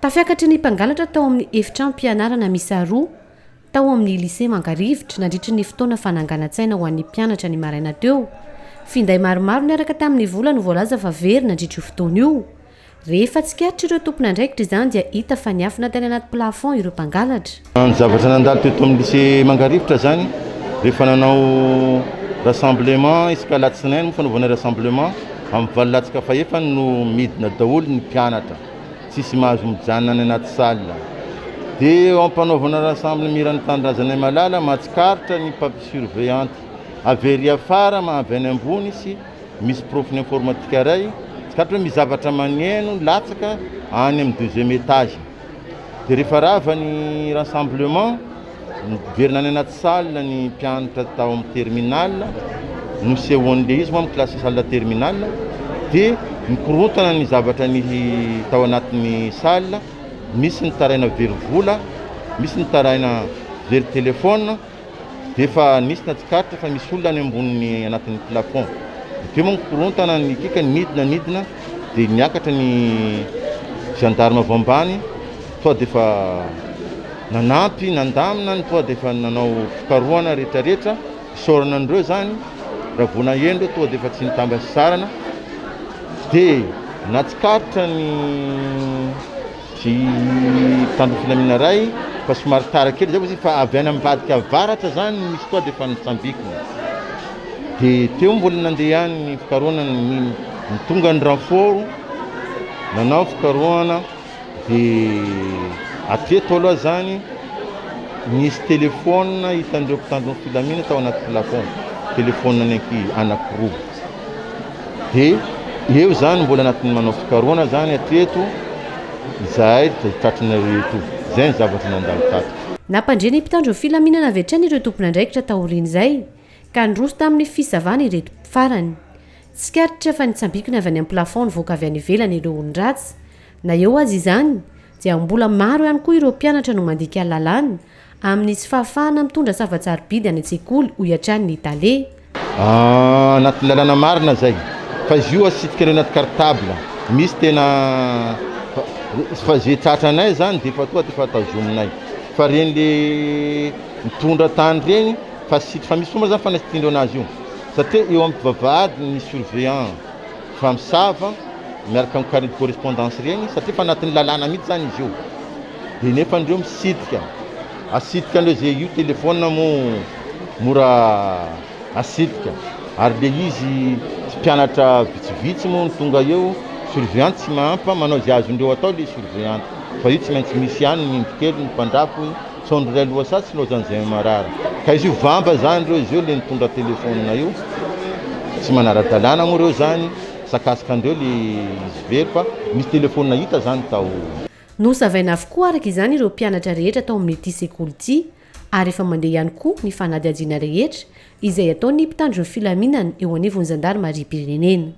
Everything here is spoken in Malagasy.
Tafiakatry ny mpangalatra tao amin'ny efitranom-pianarana miisa roa tao amin'ny Lycée Mangarivotra nandritry ny fotoana fananganan-tsaina ho an'ny mpianatra ny maraina teo. Finday maromaro niaraka tamin'ny vola no voalaza fa very nandritra io fotoana io. Rehefa tsikaritr'ireo tompon'andraikitra izany dia hita fa niafina tany anaty plafond ireo mpangalatra. Ny zavatra nandalo teto amin'ny lycée Mangarivotra izany, rehefa nanao rassemblement isaka alatsinainy moa fanaovana rassemblement, amin'ny valo latsaka fahefany no midina daholo ny mpianatra, tsisy mahazo mijanona any anaty salle. Dia eo am-panaovana rassemblement mihiran'ny tanindrazanay malala, mahatsikaritra ny mpampi-surveillante avy ery afara ma avy any ambony sy Misy prof-n'ny informatique iray, tsikaritra hoe misy zavatra maneno latsaka any amin'ny deuxième étage. Dia rehefa rava ny rassemblement, niverina any anaty salle ny mpianatra tao amin'ny terminal, nosehoan'ilay izy moa amin'ny classe salle terminal, dia nikorontana ny zavatra nisy tao anatin'ny salle, misy nitaraina very vola, misy nitaraina very téléphone. Dia efa nisy natsikaritra fa misy olona any ambonin'ny anatin'ny plafond. Dia teo moa nikorontana ny kiaka, nidina nidina dia niakatra ny gendarme avy ambany, toa dia efa nanampy nandamina ny toa dia efa nanao fikarohana rehetrarehetra, isaorana an'ireo izany, raha vao naheno ireo toa dia efa tsy nitamba sisarana, dia natsikaritra ny Tsy mpitandro ny filaminana iray fa somary tara kely zay fa avy any ambadika avaratra zany no misy toa dia efa nitsambikina. Dia teo mbola nandeha ihany ny fikarohana ny ny tonga ny renfort nanao fikarohana dia hatreto aloha zany nisy téléphone hitan'ireo mpitandro ny filaminana tao anaty plafond, téléphone ny ankizy anankiroa. Dia eo izany mbola anatin'ny manao fikarohana izany hatreto izahay dia tratrinareo eto. Izay ny zavatra nandalo tato. Nampandre ny mpitandro ny filaminana avy hatrany ireo tompon'andraikitra taorian'izay ka niroso tamin'ny fisavana ireto farany. Tsikaritra fa nitsambikina avy any amin'ny plafond nivoaka avy any ivelany ireo olon-dratsy. Na eo aza izany dia mbola maro ihany koa ireo mpianatra no mandika lalàna amin'ny tsy fahafahana mitondra zava-tsarobidy any an-tsekoly, hoy hatrany ny tale. Anatin'ny lalàna marina zay, fa izy io asitrika any anaty cartable, misy tena fa ze tratranay zany de efa tonga de efa tazominay, fa reny le mitondra tany reny fa asitry fa misy fomba zany fanasitrindreo anazy io, satria eo amin'ny vavahady ny surveillant fa misava miaraka amin'ny carnet de correspondance reny satria fa anatin'ny lalàna mihitsy zany izy io. Dia nefa ndreo misitrika, asitrika ndreo ze io telephone moa mora asitrika ary le izy tsy mpianatra vitsivitsy moa no tonga eo, surveillante tsy mahampa manao ze azondreo atao le surveillante fa io tsy maintsy misy ihany ny indro kely ny mpandrafy hoy sao ndry ray lohasaha tsy laozan'izay marary ka izy io vamba zany reo izy io le nitondra telephone io tsy manara-dalàna moa reo zany sakasika andreo le izy very fa misy telephone hita zany tao. Nosavaina avokoa araka izany ireo mpianatra rehetra tao amin'ity sekoly ity ary efa mandeha ihany koa ny fanadihadiana rehetra izay ataon'ny mpitandro ny filaminana eo anivon'ny zandarimariam-pirenena.